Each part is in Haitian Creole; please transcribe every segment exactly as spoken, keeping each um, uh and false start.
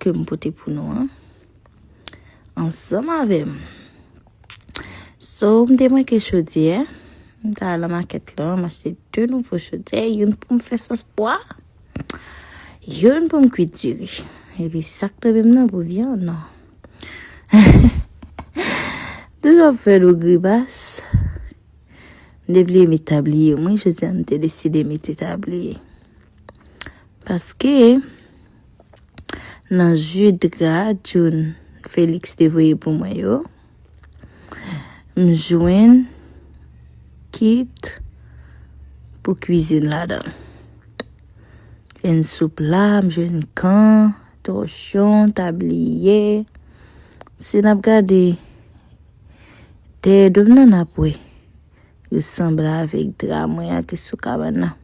ke m pote pou nou an, ansanm avè m. So, m te manke chodyè. M t al nan makèt la, m achte de nouvo chodyè, youn pou m fè sòs pwa, youn pou m kwit diri. Epi sa k tonbe m nan pou vyann, non. Toujou ap fè nou grimas. M te bliye met tabliye mwen, jodi a m te deside mete tabliye. Paske, nan je dra June Félix te voye pou mwen yo, m jwenn kit pou kwizin ladan. M jwenn soupla, m jwenn kan, tòchon, tabliye. Si n ap gade dèyè do m nan, n ap wè yo sanble avèk dra mwen an ki sou kabann nan.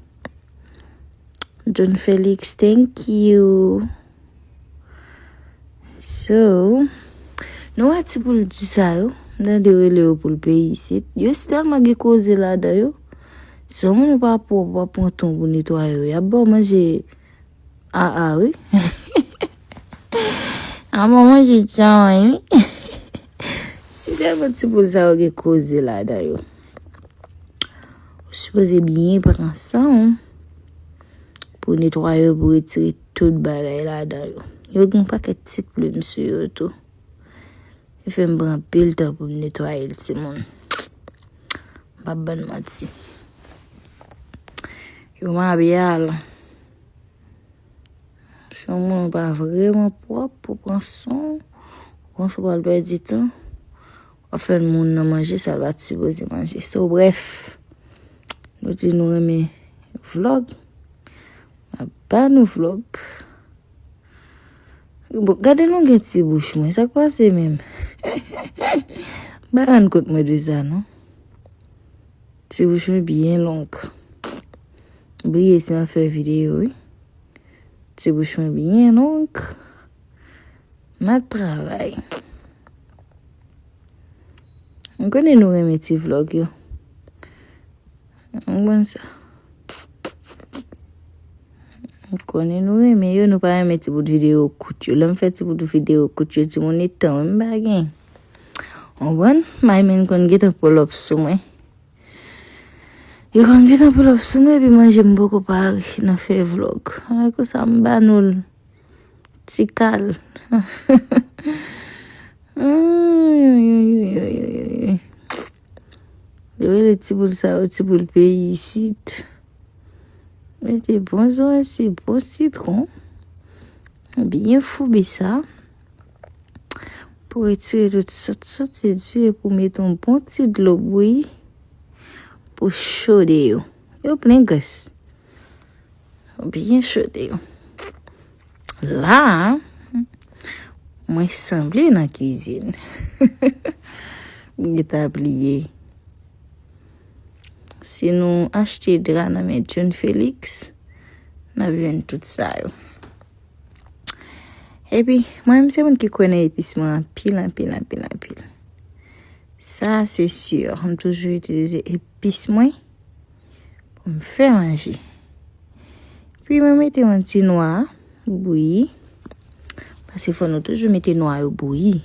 June Félix, thank you. So, nou wè ti poul di sa yo, m tande yo rele yo poul peyi isit. Yo si tèlman gen koze ladan yo. Si yon moun ou pa pwòp, w ap pran ton pou netwaye yo, y ap ba w manje aa wi. A bon, manje djanm wi. Si tèlman ti poul sa yo gen koze ladan yo, ou sipoze byen pran san w pou netwaye yo, pou retire tout bagay ladan yo. Yo gen yon pakèt ti plim sou yo tou. Li fè m pran anpil tan pou m netwaye l, timoun. M p ap ban n manti. Yo mabyal. Si yon moun pa vrèman pwòp pou pran swen w, ou panse w pral pèdi tan, w ap fè moun nan manje sa l pa t sipoze manje. So, brèf, nou di nou renmen vlòg, n ap ba nou vlòg. Bon, gade longuè ti bouch mwen, sa k pase menm? M pa rann kont mwen de sa, non. Ti bouch mwen byen long. Bliye si m ap fè videyo, wi. Ti bouch mwen byen long. M ap travay. M konnen nou renmen ti vlòg yo. M konn sa. M konnen nou renmen yo, nou pa renmen ti bout videyo kout yo. Lè m fè ti bout videyo kout yo, timoun, e tan wi m pa gen. Konprann? May men konn gentan pull up sou mwen. Yo konn gentan pull up sou mwen, epi manje m poko pare nan fè vlòg. Alè konsa m ba nou l. Ti kal. Ay, ay, ay, ay, ay, ay, ay. Yo rele ti boul sa yo, ti boul peyi isit. Mete bon zwansib, bon sitwon. Byen foube sa. Pou retire tout sant, sant se di, epi w mete yon bon ti dlo bouyi pou chode yo. Yo plen grès. Byen chode yo. La, mwen sanble nan kwizin. Gentan bliye. Si nou achte dra nan men John Felix, n ap jwenn tout sa yo. Epi, mwen menm se moun ki kwè nan epis mwen anpil, anpil, anpil, anpil. Sa, se si, m toujou itilize epis mwen pou m fè manje. Epi, mwen mete yon ti nwa bouyi. Paske fò nou toujou mete nwa yo bouyi.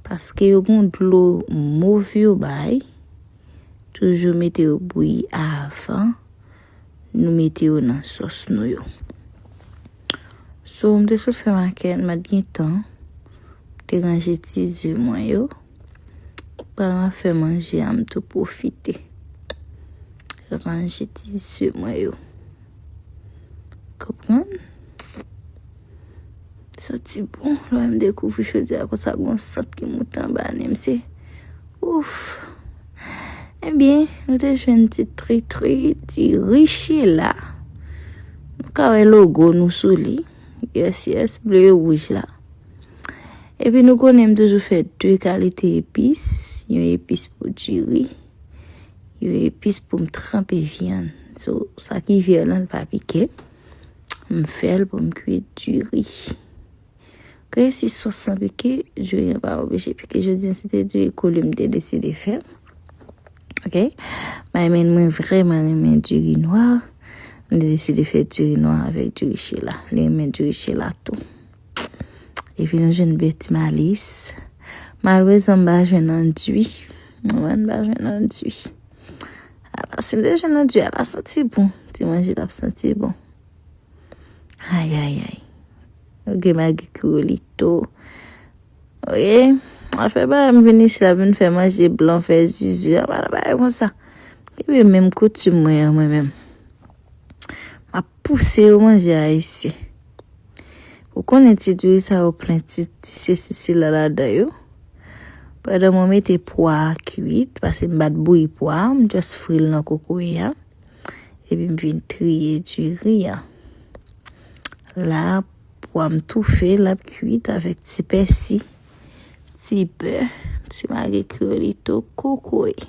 Paske yo gen yon dlo mov yo bay. Toujou mete yo bouyi avan nou mete yo nan sòs nou yo. So, m te sot fè makèt, m pa t gen tan. M te ranje ti ze mwen yo. Pandan m ap fè manje a, m tou pwofite ranje ti ze mwen yo. Konprann? Santi bon. Lè m dekouvri chodyè a konsa, gon sant ki moute anba nen m, se ouf. Ebyen, nou te jwenn ti tritri, ti riche la. Nou ka wè logo nou sou li. Yes, yes, ble e wouj la. Epi nou konnen m toujou fè de kalite epis. Yon epis pou diri. Yon epis pou m tranpe vyann. So, sa ki vè lan, l pa pike. M fè l pou m kwit diri. Ke si sòs lan pike, diri an pa oblije pike. Jodi a, se te diri kole m te deside fè. Ok? May men mwen vrèman renmen diri nwa. M te deside fè diri nwa avèk diri chela. Li renmen diri chela tou. Epi nou jwenn Beti Malis. Malerezman, m pa jwenn andui. Mwen, m pa jwenn andui. Ala, si m te jwenn andui, ala santi bon. Ti manje t ap santi bon. Ay, ay, ay. Ou gen magi kriyolito. Oke. Afè pa m vin isi la, vin fè manje blan, fè zuzu. A pa nan bagay konsa. Kenbe menm koutim mwen an, mwen menm. M ap pouse yo manje ayisyen. Ou konnen ti diri sa yo plen ti, ti sesi sila ladan yo. Pandan mwen mete pwa a kwit, paske m pa t bouyi pwa a, m just fri l nan kokoye a. Epi m vin triye diri a. La, pwa m toufe, l ap kwit avèk ti pèsi, ti bè, ti magi kriyolito, kokoye.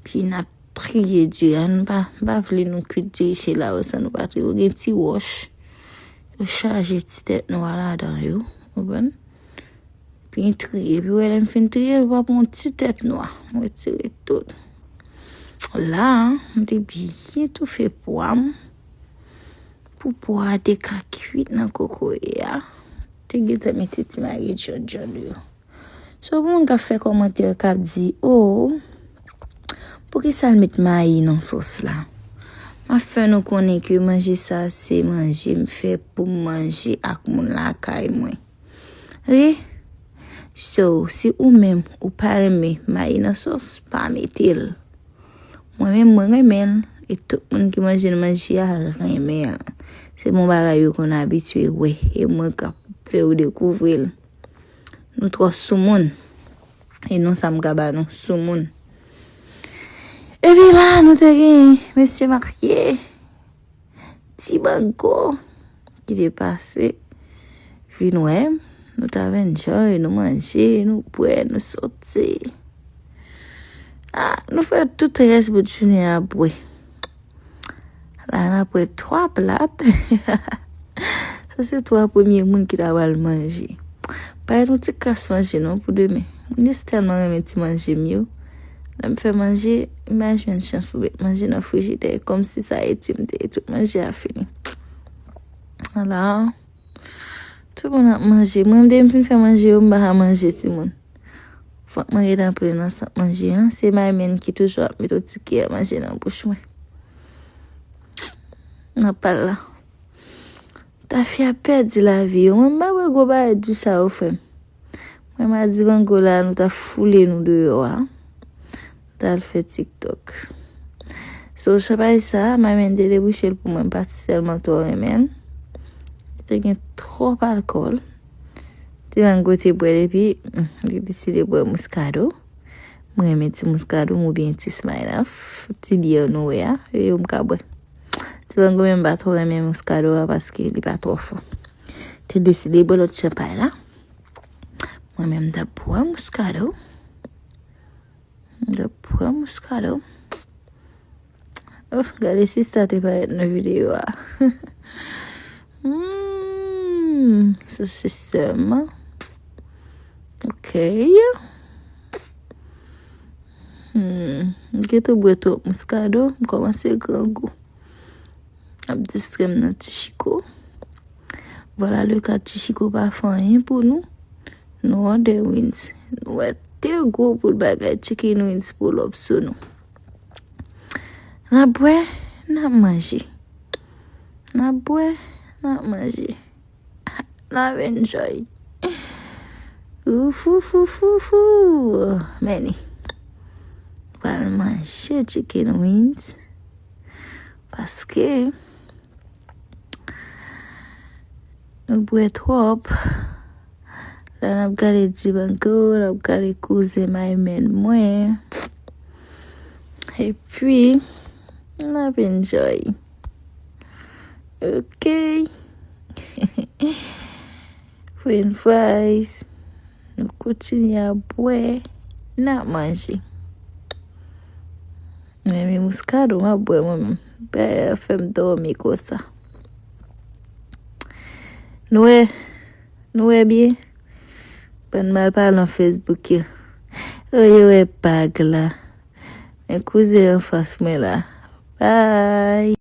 Pi n ap triye diri a. Nou pa, m pa vle nou kwit diri chela yo san nou pa triye. Ou gen ti wòch. Yo chaje ti tèt nwa ladan yo. Ou konprann? Pi n triye. Pi wè lè m fin triye, l va pran yon ti tèt nwa. M retire tout. La, m te byen toufe pwa m. Pou pwa a te ka kwit nan kokoye a. Te gentan mete ti magi djòdjòd yo. So, pou moun k ap fè kòmantè, k ap di, "O, poukisa l met mayi nan sòs la?" M ap fè nou konnen ke manje sa, se manje m fè pou m manje ak moun lakay mwen. Wi. So, si ou menm, ou pa renmen mayi nan sòs, pa mete l. Mwen menm, mwen renmen l. E tout moun ki manje l manje a renmen l. Se bon bagay yo konn abitye wè. E mwen k ap fè yo dekouvri l. Nou twò soumoun. E non sa m ka ba nou, soumoun. Epi la, nou te gen mesye marye. Ti Mango ki te pase vin wè m. Nou t ap enjoy, nou manje, nou bwè, nou soti. Ah, nou fè tout rès bout jounen a bwè. La, n ap wè twa plat. Sa se twa premye moun ki ta pral manje. Pa gen yon ti kras manje non pou demen. Moun yo tèlman renmen ti manje m yo. Lè m fè manje, m pa jwenn chans pou met manje nan frijidè. Kòmsi sa eti m te ye, tout manje a fini. Ala, tout moun ap manje. Mwen, depi m fin fè manje yo, m pa ka manje, timoun. Fòk mwen gentan plen nan sant manje an. Se Maymen ki toujou ap met yon ti kiyè manje nan bouch mwen. N ap pale la. Tafya pèdi lavi yo. Mwen, m pa wè gwo bagay di sa yo fè m. Mwen, m a Dibango la, nou t ap foule nou deyò a. T al fè TikTok. So, chanpay sa, Maymen te debouche l pou mwen, m pa t tèlman twò renmen l. Li te gen twòp alkòl. Dibango te bwè l epi, mm, li deside bwè Mouskado. Mwen renmen ti Mouskado m oubyen ti Smirnoff, ti byè nou wè a, e yo m ka bwè. Dibango menm pa twò renmen Mouskado a paske li pa twò fò. Te deside bwè lòt chanpay la. Mwen menm m t ap bwè Mouskado. M t ap bwè Mouskado. Oh, gade sista te parèt nan videyo a. Hmm, sosis sèlman. Ok. Hmm, m gentan bwè twòp Mouskado, m kòmanse grangou. Ap distrè m nan Ti Chiko. Voilà le ka Ti Chiko pa fè anyen pou nou. Nou order wings. Nou wè de gwo bout bagay chicken wings pull up sou nou. N ap bwè, n ap manje. N ap bwè, n ap manje. N ap enjoy. Ouf, ouf, ouf, ouf, ouf. Meni. Pral manje chicken wings. Paske nou bwè twòp. La n ap gade Dibango, n ap gade kouzen Maymen mwen. Epi, n ap enjoy. Ok. French fries. Nou kontinye ap bwè. N ap manje. Mwen, men Mouskado, m ap bwè mwen menm. Bagay la fè m dòmi konsa. Nou wè, nou wè byen. Bann malpalan Facebook yo. Yo, yo wè bag la. Men kouzen anfas mwen la. Bye.